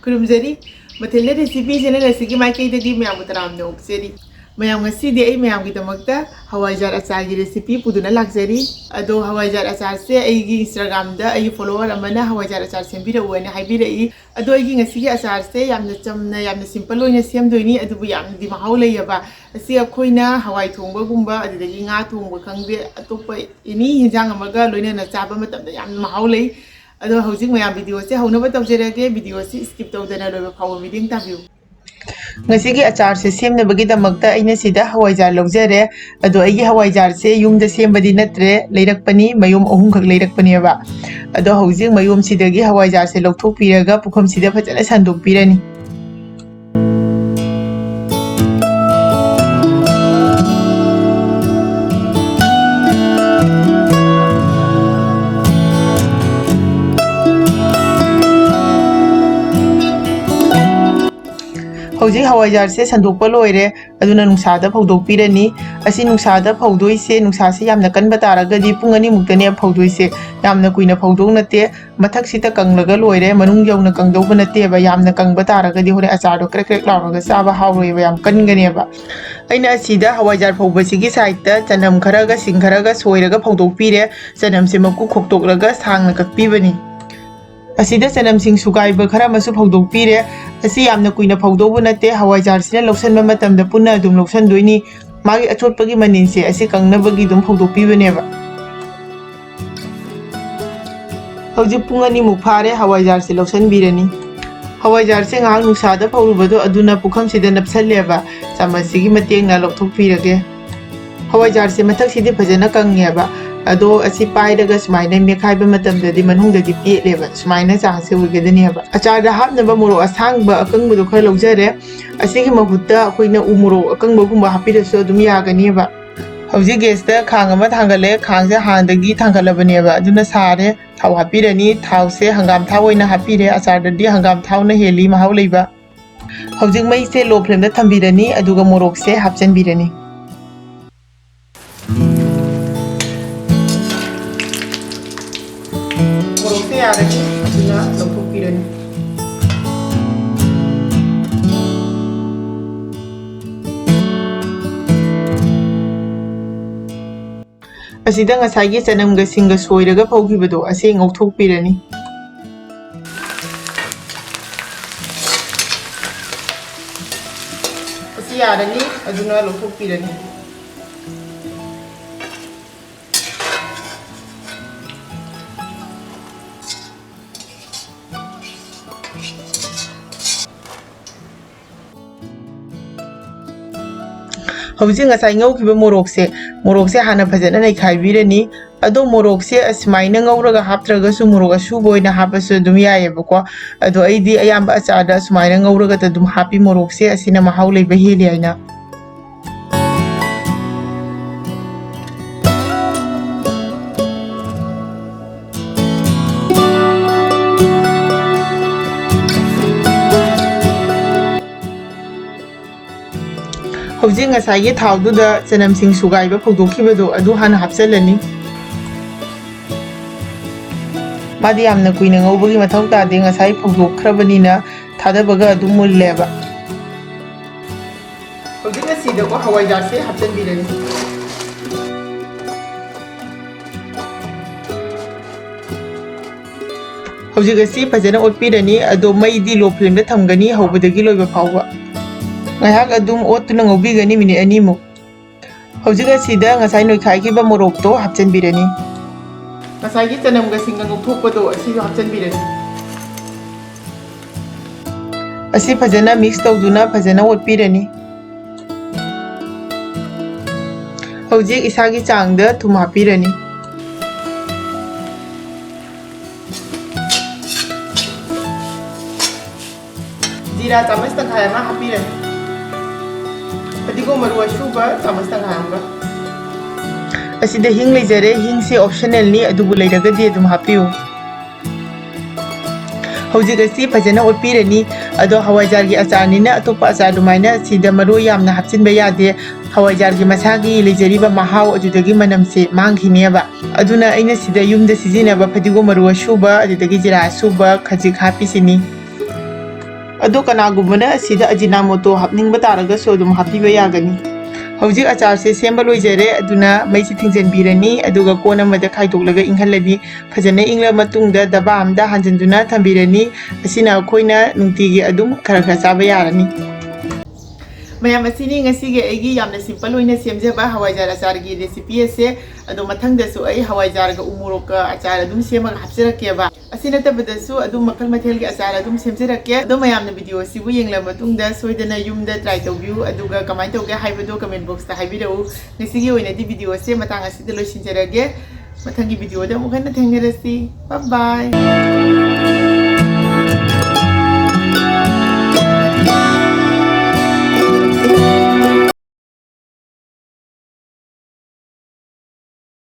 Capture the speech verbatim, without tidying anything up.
ꯈꯨꯔꯨꯝꯖꯔꯤ꯫ ꯃꯊꯦꯜꯗ recipe channel ꯑꯁꯤꯒꯤ ꯃꯥꯏꯀꯩꯗꯒꯤ ꯃꯌꯥꯝꯕꯨ ꯇꯔꯥꯝꯅ ꯑꯣꯛꯆꯔꯤ꯫ ꯃꯌꯥꯝ, ꯉꯁꯤꯗꯤ ꯑꯩ ꯃꯌꯥꯝꯒꯤꯗꯃꯛꯇ ꯍꯋꯥꯏꯖꯥꯔ ꯑꯆꯥꯔꯒꯤ ꯔꯦꯁꯤꯄꯤ ꯄꯨꯗꯨꯅ ꯂꯥꯛꯆꯔꯤ꯫ ꯑꯗꯣ ꯍꯋꯥꯏꯖꯥꯔ ꯑꯆꯥꯔꯁꯦ ꯑꯩꯒꯤ Instagram-ꯗ ꯑꯩꯒꯤ follower ꯑꯃꯅ ꯍꯋꯥꯏꯖꯥꯔ ꯑꯆꯥꯔ ꯁꯦꯝꯕꯤꯔꯛꯎ ꯍꯥꯏꯅ ꯍꯥꯏꯕꯤꯔꯛꯏ꯫ ꯑꯗꯣ ꯑꯩꯒꯤ ꯉꯁꯤꯒꯤ ꯑꯆꯥꯔꯁꯦ ꯌꯥꯝꯅ ꯆꯝꯅ, ꯌꯥꯝꯅ simple ꯑꯣꯏꯅ ꯁꯦꯝꯗꯣꯏꯅꯤ, ꯑꯗꯨꯕꯨ ꯌꯥꯝꯅꯗꯤ ꯃꯍꯥꯎ ꯂꯩꯌꯦꯕ꯫ ꯑꯁꯤ ꯑꯩꯈꯣꯏꯅ ꯍꯋꯥꯏ ꯊꯣꯡꯕꯒꯨꯝꯕ, ꯑꯗꯨꯗꯒꯤ ꯉꯥ ꯊꯣꯡꯕ ꯈꯪꯗꯦ, ꯑꯇꯣꯞꯄ any ꯍꯤꯟꯖꯥꯡ ꯑꯃꯒ ꯂꯣꯏꯅꯅ ꯆꯥꯕ ꯃꯇꯝꯗ ꯌꯥꯝꯅ ꯃꯍꯥꯎ ꯂꯩ꯫ ꯑꯗꯣ ꯍꯧꯖꯤꯛ ꯃꯌꯥꯝ video-ꯁꯦ ꯍꯧꯅꯕ ꯇꯧꯖꯔꯒꯦ꯫ Video-ꯁꯤ skip ꯇꯧꯗꯅ ꯂꯣꯏꯕ ꯐꯥꯎꯕ ꯃꯤꯠꯌꯦꯡ ꯇꯥꯕꯤꯌꯨ꯫ ꯉꯁꯤꯒꯤ ꯑꯆꯥꯔꯁꯦ ꯁꯦꯝꯅꯕꯒꯤꯗꯃꯛꯇ ꯑꯩꯅ ꯁꯤꯗ ꯍꯋꯥꯏꯖꯥꯔ ꯂꯧꯖꯔꯦ꯫ ꯑꯗꯣ ꯑꯩꯒꯤ ꯍꯋꯥꯏꯖꯥꯔꯁꯦ ꯌꯨꯝꯗ ꯁꯦꯝꯕꯗꯤ ꯅꯠꯇ꯭ꯔꯦ, ꯂꯩꯔꯛꯄꯅꯤ, ꯃꯌꯨꯝ ꯑꯍꯨꯝꯈꯛ ꯂꯩꯔꯛꯄꯅꯦꯕ꯫ ꯑꯗꯣ ꯍꯧꯖꯤꯛ ꯃꯌꯨꯝꯁꯤꯗꯒꯤ ꯍꯋꯥꯏꯖꯥꯔꯁꯦ ꯂꯧꯊꯣꯛꯄꯤꯔꯒ ꯄꯨꯈꯝꯁꯤꯗ ꯐꯖꯅ ꯁꯟꯗꯣꯛꯄꯤꯔꯅꯤ꯫ ꯍꯧꯖꯤꯛ ꯍꯋꯥꯏꯖꯥꯔꯁꯦ ꯁꯟꯗꯣꯛꯄ ꯂꯣꯏꯔꯦ, ꯑꯗꯨꯅ ꯅꯨꯡꯁꯥꯗ ꯐꯧꯗꯣꯛꯄꯤꯔꯅꯤ꯫ ꯑꯁꯤ ꯅꯨꯡꯁꯥꯗ ꯐꯧꯗꯣꯏꯁꯦ, ꯅꯨꯡꯁꯥꯁꯦ ꯌꯥꯝꯅ ꯀꯟꯕ ꯇꯥꯔꯒꯗꯤ ꯄꯨꯡ ꯑꯅꯤꯃꯨꯛꯇꯅꯦ ꯐꯧꯗꯣꯏꯁꯦ, ꯌꯥꯝꯅ ꯀꯨꯏꯅ ꯐꯧꯗꯧ ꯅꯠꯇꯦ꯫ ꯃꯊꯛꯁꯤꯗ ꯀꯪꯂꯒ ꯂꯣꯏꯔꯦ, ꯃꯅꯨꯡ ꯌꯧꯅ ꯀꯪꯗꯧꯕ ꯅꯠꯇꯦꯕ꯫ ꯌꯥꯝꯅ ꯀꯪꯕ ꯇꯥꯔꯒꯗꯤ ꯍꯣꯔꯦꯟ ꯑꯆꯥꯔꯗꯣ ꯀ꯭ꯔꯦꯛ ꯀ꯭ꯔꯦꯛ ꯂꯥꯎꯔꯒ ꯆꯥꯕ ꯍꯥꯎꯔꯣꯏꯕ, ꯌꯥꯝ ꯀꯟꯒꯅꯦꯕ꯫ ꯑꯩꯅ ꯑꯁꯤꯗ ꯍꯋꯥꯏꯖꯥꯔ ꯐꯧꯕꯁꯤꯒꯤ side-ꯇ ꯆꯅꯝ ꯈꯔꯒ ꯁꯤꯡ ꯈꯔꯒ ꯁꯣꯏꯔꯒ ꯐꯧꯗꯣꯛꯄꯤꯔꯦ꯫ ꯆꯅꯝꯁꯦ ꯃꯀꯨ ꯈꯣꯛꯇꯣꯛꯂꯒ ꯁꯥꯡꯅ ꯀꯛꯄꯤꯕꯅꯤ꯫ ꯑꯁꯤꯗ ꯆꯅꯝꯁꯤꯡ ꯁꯨꯒꯥꯏꯕ ꯈꯔ ꯑꯃꯁꯨ ꯐꯧꯗꯣꯛꯄꯤꯔꯦ꯫ ꯑꯁꯤ ꯌꯥꯝꯅ ꯀꯨꯏꯅ ꯐꯧꯗꯧꯕ ꯅꯠꯇꯦ, ꯍꯋꯥꯏꯖꯥꯔꯁꯤꯅ ꯂꯧꯁꯟꯕ ꯃꯇꯝꯗ ꯄꯨꯟꯅ ꯑꯗꯨꯝ ꯂꯧꯁꯟꯗꯣꯏꯅꯤ꯫ ꯃꯥꯒꯤ ꯑꯆꯣꯠꯄꯒꯤ ꯃꯅꯤꯟꯁꯦ ꯑꯁꯤ ꯀꯪꯅꯕꯒꯤ ꯑꯗꯨꯝ ꯐꯧꯗꯣꯛꯄꯤꯕꯅꯦꯕ꯫ ꯍꯧꯖꯤꯛ ꯄꯨꯡ ꯑꯅꯤꯃꯨꯛ ꯐꯥꯔꯦ, ꯍꯋꯥꯏꯖꯥꯔꯁꯦ ꯂꯧꯁꯟꯕꯤꯔꯅꯤ꯫ ꯍꯋꯥꯏꯖꯥꯔꯁꯦ ꯉꯥꯏꯍꯥꯛ ꯅꯨꯡꯁꯥꯗ ꯐꯧꯔꯨꯕꯗꯣ ꯑꯗꯨꯅ ꯄꯨꯈꯝꯁꯤꯗ ꯅꯞꯁꯜꯂꯦꯕ꯫ ꯆꯥꯃꯁꯁꯤꯒꯤ ꯃꯇꯦꯡꯅ ꯂꯧꯊꯣꯛꯄꯤꯔꯒꯦ꯫ ꯍꯋꯥꯏꯖꯥꯔꯁꯦ ꯃꯊꯛꯁꯤꯗꯤ ꯐꯖꯅ ꯀꯪꯉꯦꯕ, ꯑꯗꯣ ꯑꯁꯤ ꯄꯥꯏꯔꯒ ꯁꯨꯃꯥꯏꯅ ꯃꯦꯠꯈꯥꯏꯕ ꯃꯇꯝꯗꯗꯤ ꯃꯅꯨꯡꯗꯗꯤ ꯄꯦꯠꯂꯦꯕ, ꯁꯨꯃꯥꯏꯅ ꯆꯥꯡꯁꯦ ꯑꯣꯏꯒꯗꯅꯦꯕ꯫ ꯑꯆꯥꯔꯗ ꯍꯥꯞꯅꯕ ꯃꯣꯔꯣꯛ ꯑꯁꯥꯡꯕ ꯑꯀꯪꯕꯗꯣ ꯈꯔ ꯂꯧꯖꯔꯦ꯫ ꯑꯁꯤꯒꯤ ꯃꯍꯨꯠꯇ ꯑꯩꯈꯣꯏꯅ ꯎ ꯃꯣꯔꯣꯛ ꯑꯀꯪꯕꯒꯨꯝꯕ ꯍꯥꯞꯄꯤꯔꯁꯨ ꯑꯗꯨꯝ ꯌꯥꯒꯅꯦꯕ꯫ ꯍꯧꯖꯤꯛ gas-ꯇ ꯈꯥꯡ ꯑꯃ ꯊꯥꯡꯒꯠꯂꯦ, ꯈꯥꯡꯁꯦ ꯍꯥꯟꯅꯗꯒꯤ ꯊꯥꯡꯒꯠꯂꯕꯅꯦꯕ, ꯑꯗꯨꯅ ꯁꯥꯔꯦ꯫ ꯊꯥꯎ ꯍꯥꯞꯄꯤꯔꯅꯤ꯫ ꯊꯥꯎꯁꯦ ꯍꯪꯒꯥꯝ ꯊꯥꯎ ꯑꯣꯏꯅ ꯍꯥꯞꯄꯤꯔꯦ, ꯑꯆꯥꯔꯗꯗꯤ ꯍꯪꯒꯥꯝ ꯊꯥꯎꯅ ꯍꯦꯜꯂꯤ ꯃꯍꯥꯎ ꯂꯩꯕ꯫ ꯍꯧꯖꯤꯛ ꯃꯩꯁꯦ low flame-ꯗ ꯊꯝꯕꯤꯔꯅꯤ, ꯑꯗꯨꯒ ꯃꯣꯔꯣꯛꯁꯦ ꯍꯥꯞꯆꯤꯟꯕꯤꯔꯅꯤ꯫ ꯃꯣꯔꯣꯛꯁꯦ ꯌꯥꯔꯅꯤ, ꯑꯗꯨꯅ ꯂꯧꯊꯣꯛꯄꯤꯔꯅꯤ꯫ ꯑꯁꯤꯗ ꯉꯁꯥꯏꯒꯤ ꯆꯅꯝꯒ ꯁꯤꯡꯒ ꯁꯣꯏꯔꯒ ꯐꯧꯈꯤꯕꯗꯣ ꯑꯁꯤ ꯉꯧꯊꯣꯛꯄꯤꯔꯅꯤ꯫ ꯑꯁꯤ ꯌꯥꯔꯅꯤ, ꯑꯗꯨꯅ ꯂꯧꯊꯣꯛꯄꯤꯔꯅꯤ꯫ ꯍꯧꯖꯤꯛ ꯉꯁꯥꯏ ꯉꯧꯈꯤꯕ ꯃꯣꯔꯣꯛꯁꯦ, ꯃꯣꯔꯣꯛꯁꯦ ꯍꯥꯟꯅ ꯐꯖꯅ ꯅꯩꯈꯥꯏꯕꯤꯔꯅꯤ꯫ ꯑꯗꯣ ꯃꯣꯔꯣꯛꯁꯦ ꯑꯁꯨꯃꯥꯏꯅ ꯉꯧꯔꯒ ꯍꯥꯞꯇ꯭ꯔꯒꯁꯨ ꯃꯣꯔꯣꯛ ꯑꯁꯨꯕ ꯑꯣꯏꯅ ꯍꯥꯞꯄꯁꯨ ꯑꯗꯨꯝ ꯌꯥꯏꯑꯕꯀꯣ꯫ ꯑꯗꯣ ꯑꯩꯗꯤ ꯑꯌꯥꯝꯕ ꯑꯆꯥꯔꯗ ꯑꯁꯨꯃꯥꯏꯅ ꯉꯧꯔꯒꯇ ꯑꯗꯨꯝ ꯍꯥꯞꯄꯤ꯫ ꯃꯣꯔꯣꯛꯁꯦ ꯑꯁꯤꯅ ꯃꯍꯥꯎ ꯂꯩꯕ ꯍꯦꯜꯂꯤ ꯍꯥꯏꯅ꯫ ꯍꯧꯖꯤꯛ ꯉꯁꯥꯏꯒꯤ ꯊꯥꯎꯗꯨꯗ ꯆꯅꯝꯁꯤꯡ ꯁꯨꯒꯥꯏꯕ ꯐꯧꯗꯣꯛꯈꯤꯕꯗꯣ ꯑꯗꯨ ꯍꯥꯟꯅ ꯍꯥꯞꯆꯤꯜꯂꯅꯤ꯫ ꯃꯥꯗꯤ ꯌꯥꯝꯅ ꯀꯨꯏꯅ ꯉꯧꯕꯒꯤ ꯃꯊꯧ ꯇꯥꯗꯦ, ꯉꯁꯥꯏ ꯐꯧꯗꯣꯛꯈ꯭ꯔꯕꯅꯤꯅ ꯊꯥꯗꯕꯒ ꯑꯗꯨꯝ ꯃꯨꯜꯂꯦꯕ꯫ ꯍꯧꯖꯤꯛ ꯑꯁꯤꯗꯀꯣ ꯍꯋꯥꯏꯖꯥꯔꯁꯦ ꯍꯥꯞꯆꯤꯟꯕꯤꯔꯅꯤ꯫ ꯍꯧꯖꯤꯛ ꯑꯁꯤ ꯐꯖꯅ ꯑꯣꯠꯄꯤꯔꯅꯤ, ꯑꯗꯣ ꯃꯩꯗꯤ low flameꯗ ꯊꯝꯒꯅꯤ ꯍꯧꯕꯗꯒꯤ ꯂꯣꯏꯕ ꯐꯥꯎꯕ꯫ ꯉꯥꯏꯍꯥꯛ ꯑꯗꯨꯝ ꯑꯣꯠꯇꯨꯅ ꯉꯧꯕꯤꯒꯅꯤ minute ꯑꯅꯤꯃꯨꯛ꯫ ꯍꯧꯖꯤꯛ ꯑꯁꯤꯗ ꯉꯁꯥꯏ ꯅꯣꯏꯈꯥꯏꯈꯤꯕ ꯃꯣꯔꯣꯛꯇꯣ ꯍꯥꯞꯆꯤꯟꯕꯤꯔꯅꯤ꯫ ꯉꯁꯥꯏꯒꯤ ꯆꯅꯝꯒ ꯁꯤꯡꯒ ꯉꯧꯊꯣꯛꯄꯗꯣ ꯑꯁꯤꯁꯨ ꯍꯥꯞꯆꯤꯟꯕꯤꯔꯅꯤ꯫ ꯑꯁꯤ ꯐꯖꯅ mix ꯇꯧꯗꯨꯅ ꯐꯖꯅ ꯑꯣꯠꯄꯤꯔꯅꯤ꯫ ꯍꯧꯖꯤꯛ ꯏꯁꯥꯒꯤ ꯆꯥꯡꯗ ꯊꯨꯝ ꯍꯥꯞꯄꯤꯔꯅꯤ꯫ ꯖꯤꯔꯥ ꯆꯥꯃꯁ ꯇꯪꯈꯥꯏ ꯑꯃ ꯍꯥꯞꯄꯤꯔꯅꯤ꯫ ꯐꯗꯤꯒꯣꯝ ꯃꯔꯨ ꯑꯁꯨꯕ ꯆꯥꯃꯁ ꯇꯪꯈꯥꯏ ꯑꯃꯒ꯫ ꯑꯁꯤꯗ ꯍꯤꯡ ꯂꯩꯖꯔꯦ, ꯍꯤꯡꯁꯦ optionalꯅꯤ, ꯑꯗꯨꯕꯨ ꯂꯩꯔꯒꯗꯤ ꯑꯗꯨꯝ ꯍꯥꯞꯄꯤꯌꯨ꯫ ꯍꯧꯖꯤꯛ ꯑꯁꯤ ꯐꯖꯅ ꯑꯣꯠꯄꯤꯔꯅꯤ꯫ ꯑꯗꯣ ꯍꯋꯥꯏꯖꯥꯔꯒꯤ ꯑꯆꯥꯔꯅꯤꯅ ꯑꯇꯣꯞꯄ ꯑꯆꯥꯔ ꯑꯗꯨꯃꯥꯏꯅ ꯁꯤꯗ ꯃꯔꯣꯏ ꯌꯥꯝꯅ ꯍꯥꯞꯆꯤꯟꯕ ꯌꯥꯗꯦ꯫ ꯍꯋꯥꯏꯖꯥꯔꯒꯤ ꯃꯁꯥꯒꯤ ꯂꯩꯖꯔꯤꯕ ꯃꯍꯥꯎ ꯑꯗꯨꯗꯒꯤ ꯃꯅꯝꯁꯦ ꯃꯥꯡꯈꯤꯅꯦꯕ꯫ ꯑꯗꯨꯅ ꯑꯩꯅ ꯁꯤꯗ ꯌꯨꯝꯗ ꯁꯤꯖꯤꯟꯅꯕ ꯐꯗꯤꯒꯣꯝ ꯃꯔꯨ ꯑꯁꯨꯕ ꯑꯗꯨꯗꯒꯤ ꯖꯤꯔꯥ ꯑꯁꯨꯕ ꯈꯖꯤꯛ ꯍꯥꯞꯄꯤꯁꯤꯅꯤ꯫ ꯑꯗꯣ ꯀꯅꯥꯒꯨꯝꯕꯅ ꯑꯁꯤꯗ ꯑꯖꯤꯅꯥꯃꯣꯇꯣ ꯍꯥꯞꯅꯤꯡꯕ ꯇꯥꯔꯒꯁꯨ ꯑꯗꯨꯝ ꯍꯥꯞꯄꯤꯕ ꯌꯥꯒꯅꯤ꯫ ꯍꯧꯖꯤꯛ ꯑꯆꯥꯔꯁꯦ ꯁꯦꯝꯕ ꯂꯣꯏꯖꯔꯦ꯫ ꯑꯗꯨꯅ ꯃꯩꯁꯤ ꯊꯤꯡꯖꯤꯟꯕꯤꯔꯅꯤ, ꯑꯗꯨꯒ ꯀꯣꯟ ꯑꯃꯗ ꯈꯥꯏꯗꯣꯛꯂꯒ ꯏꯪꯍꯜꯂꯅꯤ꯫ ꯐꯖꯅ ꯏꯪꯂꯕ ꯃꯇꯨꯡꯗ ꯗꯕꯥ ꯑꯃꯗ ꯍꯥꯟꯖꯤꯟꯗꯨꯅ ꯊꯝꯕꯤꯔꯅꯤ꯫ ꯑꯁꯤꯅ ꯑꯩꯈꯣꯏꯅ ꯅꯨꯡꯇꯤꯒꯤ ꯑꯗꯨꯝ ꯈꯔ ꯈꯔ ꯆꯥꯕ ꯌꯥꯔꯅꯤ꯫ ꯃꯌꯥꯝ, ꯑꯁꯤꯅꯤ ꯉꯁꯤꯒꯤ ꯑꯩꯒꯤ ꯌꯥꯝꯅ simple ꯑꯣꯏꯅ ꯁꯦꯝꯖꯕ ꯍꯋꯥꯏꯖꯥꯔ ꯑꯆꯥꯔꯒꯤ recipe ꯑꯁꯦ꯫ ꯑꯗꯣ ꯃꯊꯪꯗꯁꯨ ꯑꯩ ꯍꯋꯥꯏꯖꯥꯔꯒ ꯎ ꯃꯣꯔꯣꯛꯀ ꯑꯆꯥꯔ ꯑꯗꯨꯝ ꯁꯦꯝꯃꯒ ꯍꯥꯞꯆꯔꯛꯀꯦꯕ꯫ ꯑꯁꯤ ꯅꯠꯇꯕꯗꯁꯨ ꯑꯗꯨꯝ ꯃꯈꯜ ꯃꯊꯦꯜꯒꯤ ꯑꯆꯥꯔ ꯑꯗꯨꯝ ꯁꯦꯝꯖꯔꯛꯀꯦ꯫ ꯑꯗꯣ ꯃꯌꯥꯝꯅ video ꯑꯁꯤꯕꯨ ꯌꯦꯡꯂꯕ ꯃꯇꯨꯡꯗ ꯁꯣꯏꯗꯅ ꯌꯨꯝꯗ try ꯇꯧꯕꯤꯌꯨ, ꯑꯗꯨꯒ ꯀꯃꯥꯏꯅ ꯇꯧꯒꯦ ꯍꯥꯏꯕꯗꯣ comment boxꯇ ꯍꯥꯏꯕꯤꯔꯛꯎ꯫ ꯉꯁꯤꯒꯤ ꯑꯣꯏꯅꯗꯤ video ꯑꯁꯦ ꯃꯇꯥꯡ ꯑꯁꯤꯗ ꯂꯣꯏꯁꯤꯟꯖꯔꯒꯦ꯫ ꯃꯊꯪꯒꯤ videoꯗ ꯑꯃꯨꯛ ꯍꯟꯅ ꯊꯦꯡꯅꯔꯁꯤ꯫ Bye bye꯫